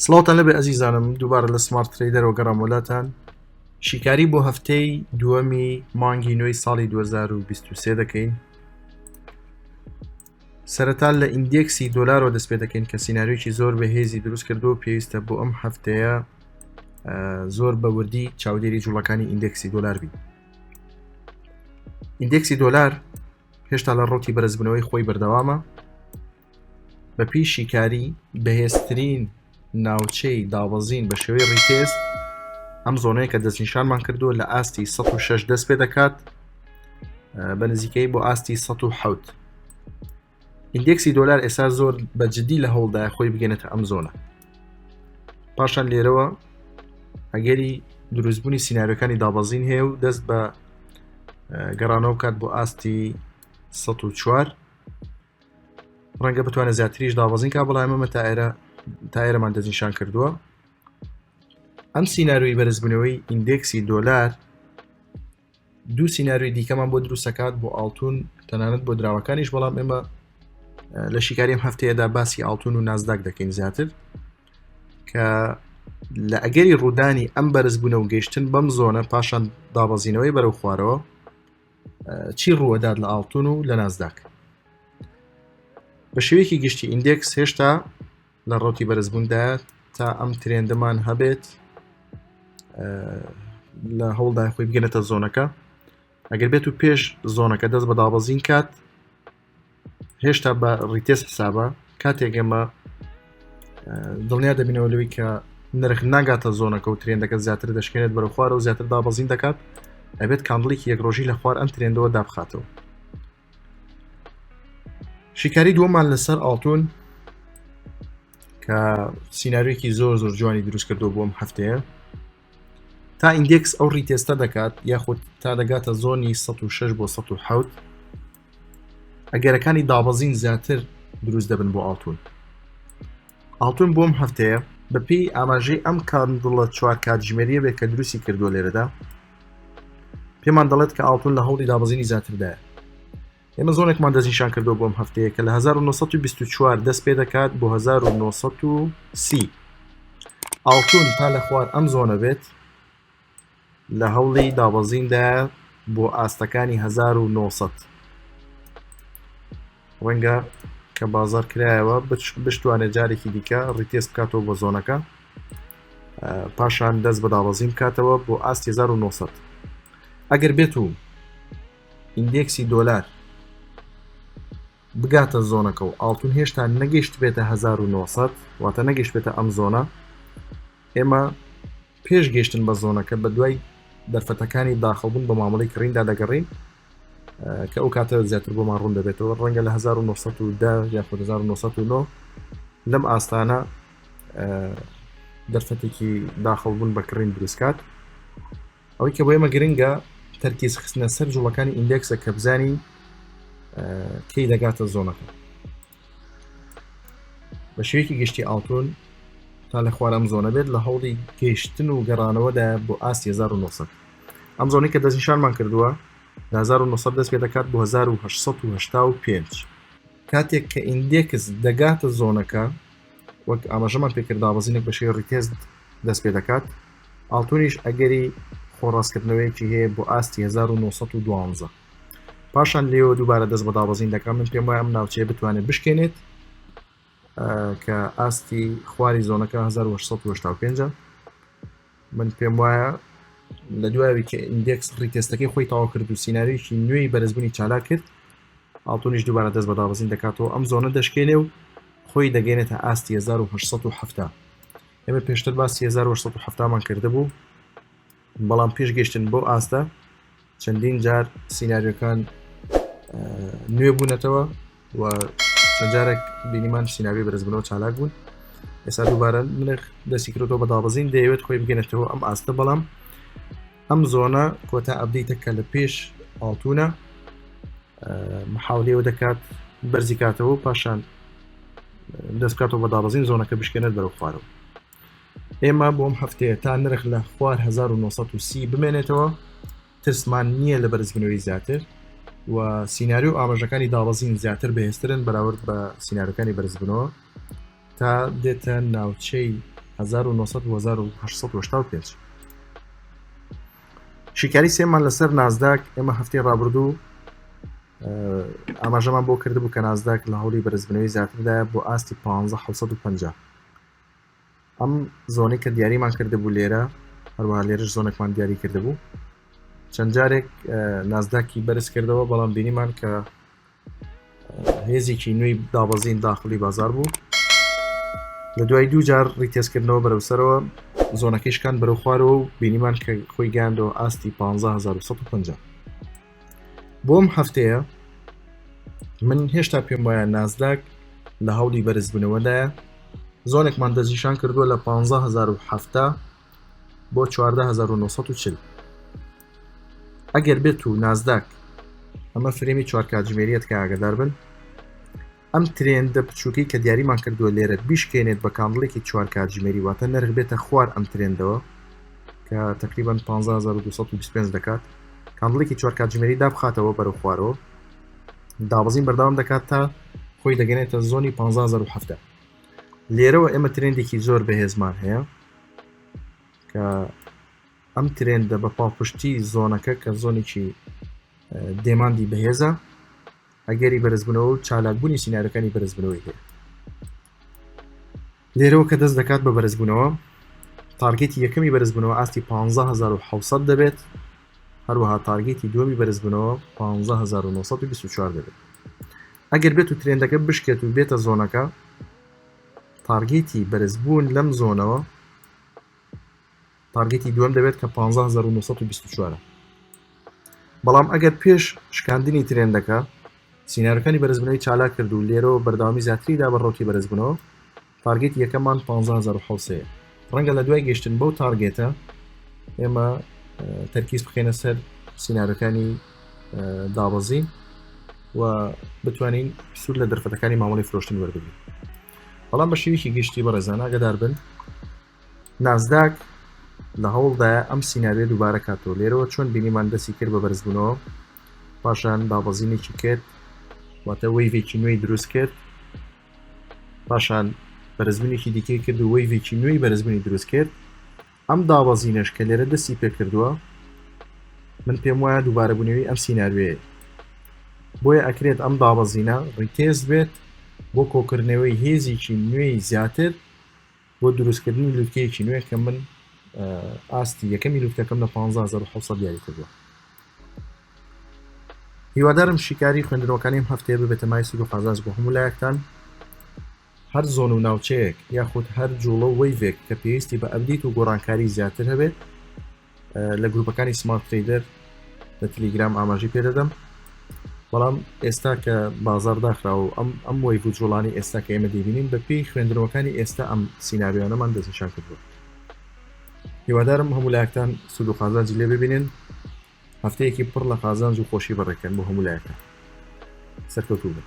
سڵاوتان لەبێ ئەزیزانم دووبارە لە سمارت ترەیدەرەوە گەڕام وەلاتان شیکاری بۆ هەفتەی دووەمی مانگی نوێی ساڵی 2023 دەکەین سەرەتا لە index ی دۆلارەوە دەست پێ دەکەین کە سیناریۆکی زۆر بەهێزی دروست کردو پێویستە بۆ ئەم هەفتەیە زۆر بە وردی چاودێری جوڵەکانی index ی دۆلار بین index ی دۆلار هێشتا لە ڕوتی بەرزبوونەوەی خۆی بەردەوامە بە پێی شیکاری بەهێزترین ناوچەی دابەزین بە شێوەی retest ئەم zone ەیە کە دەستنیشانمان کردووە لە ئاستی 106 دەست پێ دەکات بە نزیکەی بۆ ئاستی 107 index ی دۆلار ئێستا زۆر بە جدی لە هەوڵدایە خۆی بگەنێتە ئەم zone ە پاشان لێرەوە ئەگەری دروستبوونی سیناریۆکانی دابەزین هەیە و دەست بە گەڕانەوە بکات بۆ ئاستی 104 ڕەنگە بتوانێت زیاتریش دابەزین کا بەڵام ئەمە تا ئێرە تا ئێرەمان دەستنیشان کردووە ئەم سیناریۆی بەرزبوونەوەی index ی دۆلار دوو سیناریۆی دیکەمان بۆ دروستەکات بۆ ئاڵتون تەنانەت بۆ دراوەکانیش بەڵام ئێمە لە شیکاریم هەفتەیەدا باسی ئاڵتون و نازداک دەکەین زیاتر کە لە ئەگەری ڕوودانی ئەم بەرزبوونە و گەیشتن بەم zone ە پاشان دابەزینەوەی بەرەو خوارەوە چی ڕووەدات لە ئاڵتون و لە نازداک بە شێوەیەکی گشتی index هێشتا لە ڕوتی بەرزبووندا تا ئەم trend ەمان هەبێت لە هەوڵدا خۆی بگەنێتە zone ەکە ئەگەر بێت و پێش zone ەکە دەست بە دابەزین کات هێشتا بە retest حسابە کاتێک ئێمە دڵنیا دەبینەوە لەوەی کە نرخ ناگاتە zone ەکە و trend ەکە زیاتر دەشکێنێت بەرە خوارە و زیاتر دابەزین دەکات ئەبێت candle ێکی یەک ڕۆژی لە خوار ئەم trend ەوە دابخاتەوە شیکاری دووەمان لەسەر ئاڵتون کە سیناریۆکی زۆر زۆر جوانی دروست کردو بۆم هەفتەیە تا index ئەو retest ە دەکات یاخود تا دەگاتە zone ی 106 بۆ 107 ئەگەرەکانی دابەزین زیاتر دروست دەبن بۆ ئاڵتون ئاڵتون بۆم هەفتەیە بەپێی ئاماژەی ئەم candle ە چوار کاتژمێریە بێت کە دروستی کردووە لێرەدا پێمان دەڵێت کە ئاڵتون لە هەوڵی دابەزینی زیاتردایە ئێمە zone ێکمان دەستنیشان کردو بۆم هەفتەیە کە لە 1924 دەست پێ دەکات بۆ 1930 ئاڵتون تا لە خوار ئەم zone ە بێت لە هەوڵی دابەزیندا بۆ ئاستەکانی 1900 ڕەنگە کە بازار کرایەوە بشتوانێت جارێکی دیکە retest بکاتەوە بۆ zone ەکە پاشان دەست بە دابەزین بکاتەوە بۆ ئاستی 1900 ئەگەر بێت و index ی دۆلار بگاتە zone ەکە و ئاڵتون هێشتا نەگەیشت بێتە 1900 واتە نەگەیشت بێتە ئەم zone ە ئێمە پێش گەشتن بە zone ەکە بە دوای دەرفەتەکانی داخڵبوون بە مامەڵی کڕیندا دەگەڕین کە ئەو کاتە زیاتر بۆمان ڕوون دەبێتەوە ڕەنگە لە 1910 یاخود 1909 لەم ئاستانە دەرفەتێکی داخڵبوون بە کڕین دروستکات ئەوەی کە بۆ ئێمە گرنگە تەرکیز خستنە سەر جوڵەکانی index ە کە بزانین کەی دەگاتە zone ەکە بە شێوەیەکی گشتی ئاڵتون تا لە خوار ئەم zone ە بێت لە هەوڵی گەیشتن و گەڕانەوەدا بۆ ئاستی 1900 ئەم zone ی کە دەستنیشانمان کردووە لە 1900 دەست پێ دەکات بۆ 1885 کاتێک کە index دەگاتە zone ەکە وەک ئاماژەمان پێکرد دابەزینێک بە شێوەی retest دەست پێ دەکات ئاڵتونیش ئەگەری خۆڕاستکردنەوەیەکی هەیە بۆ ئاستی 1912 پاشان لێوە دووبارە دەست بە دابەزین دەکات من پێم وایە ئەم ناوچەیە بتوانێت بشکێنێت کە ئاستی خواری zone ەکە 1985 من پێم وایە لە دوایوی کە index retest ەکەی خۆی تەواو کرد و سیناریۆیەکی نوێی بەرزبوونی چالاک کرد ئاڵتونیش دووبارە دەست بە دابەزین دەکاتەوە ئەم zone ە دەشکێنێ و خۆی دەگەێنێتە ئاستی 1970 ئێمە پێشتر باسی 1970 مان کردبوو بەڵام پێش گەشتن بۆ ئاستە چەندین جار سیناریۆکان نوێ بوونەتەوە و چەند جارێک بینیمان سیناریۆی بەرزبوونەوە چالاک بوون ئێستا دووبارە نرخ دەستی کردەوە بە دابەزین دەیەوێت خۆی بگەنێتەوە ئەم ئاستە بەڵام ئەم zone ە کۆتا update ە کە لە پێش ئاڵتونە محاولەوە دەکات بەرزی کاتەوە پاشان دەست بکاتەوە بە دابەزین zone ەکە بشکێنێت بەرەو خوارەوە ئێمە بۆم هەفتەیە تا نرخ لە خوار 1930 بمێنێتەوە ترسمان نییە لە بەرزبوونەوەی زیاتر و سیناریۆ و ئاماژەکانی دابەزین زیاتر بەهێزترن بەراورد بە سیناریۆکانی بەرزبوونەوە تا دێتە ناوچەی 1970. 1900 بۆ 1885. شیکاری سێمان لەسەر نازداک ئێمە هەفتەی ڕابردوو ئاماژەمان بۆ کردبوو کە نازداک لە هەوڵی بەرزبوونەوەی زیاتردایە بۆ ئاستی 15750. ئەم zone ەی کە دیاریمان کردبوو لێرە، هەروەها لێرەش zone ێکمان دیاری کردبوو، چەند جارێک نازداکی بەرز کردەوە، بەڵام بینیمان کە هێزێکی نوێی دابەزین داخلی بازار بوو. لە دوای دوو جار retest کردنەوە بەرەو سەرەوە zone ەکەی شکان بەرەو خوارەوە و بینیمان کە خۆی گەیاندەوە ئاستی 15150. بۆم هەفتەیە من هێشتا پێم وایە نازداک لە هەوڵی بەرزبوونەوەدایە. zone ێکمان دەستنیشان کردووە لە 15070 بۆ 14940. ئەگەر بێت و نازداک، ئەمە frame ی چوار کاتژمێریەت کە ئاگدار بن، ئەم trend ە بچووکەی کە دیاریمان کردووە لێرە بیشکێنێت بە candle ێکی چوار کاتژمێری، واتە نرخ بێتە خوار ئەم trend ەوە کە تقریبا 15225 دەکات، candle ێکی چوار کاتژمێری دابخاتەوە بەرەو خوارەوە، دابەزین بەردەوام دەکات تا خۆی دەگەنێتە zone ی 15070. لێرەوە ئێمە trend ێکی زۆر بەهێزمان هەیە کە ئەم trend ە بە پاڵپشتی zone ەکە کە zone ێکی demand ی بەهێزە، ئەگەری بەرزبوونەوە و چالاکبوونی سیناریۆکانی بەرزبوونەوەی هەیە. لێرەوە کە دەست دەکات بە بەرزبوونەوە، target ی یەکەمی بەرزبوونەوە ئاستی 15700 دەبێت، هەروەها target ی دووەمی بەرزبوونەوە 15924 دەبێت. ئەگەر بێت و trend ەکە بشکێت و بێتە zone ەکە، target ی بەرزبوون لەم zone ەوە target ی دووەم دەبێت کە 15924. بەڵام ئەگەر پێش شکاندنی trend ەکە سیناریۆکانی بەرزبوونەوەی چالاک کرد و لێرەوە بەردەوامی زیاتری دا بە ڕەوتی بەرزبوونەوە، target ی یەکەممان 15700. ڕەنگە لە دوای گەشتن بەو target ە ئێمە تەرکیز بخەینە سەر سیناریۆکانی دابەزین و بتوانین سوود لە دەرفەتەکانی مامەڵی فرۆشتن وەربگرین. بەڵام بە شێوەیەکی گشتی بەڕێزان ئاگادار بن نازداک لە هەوڵدایە ئەم سیناریۆیە دووبارە کاتەوە. لێرەوە چۆن بینیمان دەستی کرد بە بەرزبوونەوە، پاشان دابەزینێکی کرد، واتە wave ێکی نوێی دروست کرد، پاشان بەرزبوونێکی دیکەی کرد و wave ێکی نوێی بەرزبوونی دروست کرد. ئەم دابەزینەش کە لێرە دەستی پێکردووە من پێم وایە دووبارەبوونەوەی ئەم سیناریۆیە، بۆیە ئەکرێت ئەم دابەزینە retest بێت بۆ کۆکردنەوەی هێزێکی نوێی زیاتر بۆ دروستکردنی لوتکەیەکی نوێ کە من ئاستی یەکەمی لوتکەکەم لە 15700 دیاری کردووە. هیوادارم شیکاری خوێندنەوەکانی ئەم هەفتەیە ببێتە مای سوود و قازانج بۆ هەموو لایەکتان. هەر zone و ناوچەیەک یاخود هەر جوڵە و wave ێک کە پێویستی بە update و گۆڕانکاری زیاتر هەبێت لە گروپەکانی Smart Trader لە تلیگرام ئاماژەی پێدەدەم. بەڵام ئێستا کە بازار داخرا و ئەم ئەم wave و جوڵانی ئێستا کە ئێمە دەیبینین بە پێی خوێندنەوەکانی ئێستا ئەم سیناریۆانەمان دەستنیشان کردووە. هیوادارم هەموو لایەکتان سوود و قازانجی لێ ببینن. هەفتەیەکی پڕ لە قازانج و خۆشی بەڕێکەن بۆ هەموو لایەکتان. سەرکەوتوو بن.